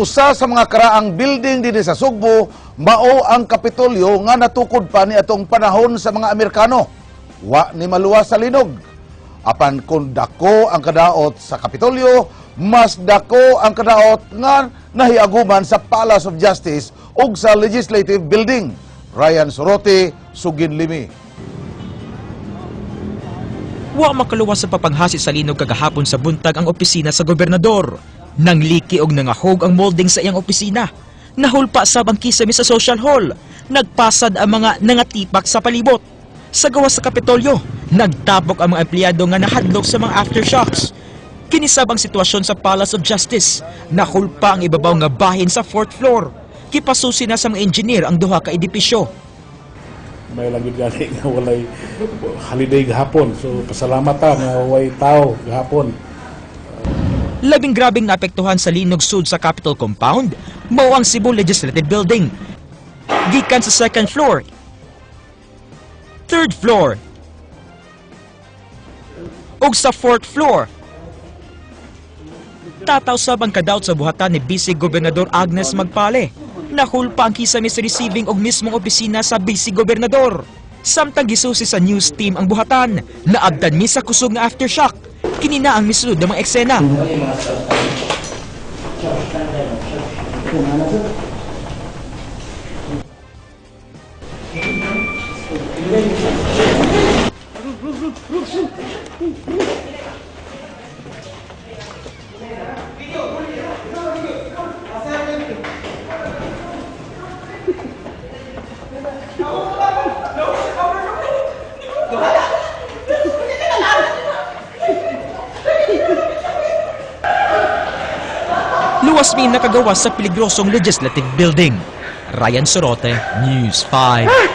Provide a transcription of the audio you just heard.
Usa sa mga karaang building dinhi sa Sugbo mao ang Kapitolyo nga natukod pa ni atong panahon sa mga Amerikano. Wa ni maluwas sa linog. Apan kung dako ang kadaot sa Kapitolyo, mas dako ang kadaot nga nahiaguman sa Palace of Justice ug sa Legislative Building. Ryan Sorote, Sugin Limi. Wa makaluwas sa papanghasi sa linog kagahapon sa buntag ang opisina sa gobernador. Nangliki og nangahog ang molding sa iyang opisina. Nahulpa sab ang kisame sa social hall. Nagpasad ang mga nangatipak sa palibot. Sa gawas sa Kapitolyo, nagtapok ang mga empleyado nga nahadlok sa mga aftershocks. Kinisab ang sitwasyon sa Palace of Justice. Nahulpa ang ibabaw nga bahin sa fourth floor. Kipasusi na sa mga engineer ang duha ka edipisyo. May lang yun gani nga walay holiday gahapon. So pasalamat ta nga walay tao gahapon. Labing grabeng naapektuhan sa linog sud sa Capitol Compound, mao ang Cebu Legislative Building. Gikan sa second floor, third floor, ug sa fourth floor. Tataw sab ang kadaot sa buhatan ni Vice Gobernador Agnes Magpale. Nahulpa ang kisame sa receiving og mismong opisina sa Vice Gobernador. Samtang gisusi sa news team ang buhatan, naabdan mi sa kusog nga aftershock. Kini na ang misunod ng mga eksena. Luwas mi nakagawa sa peligrosong Legislative Building. Ryan Sorote, News 5.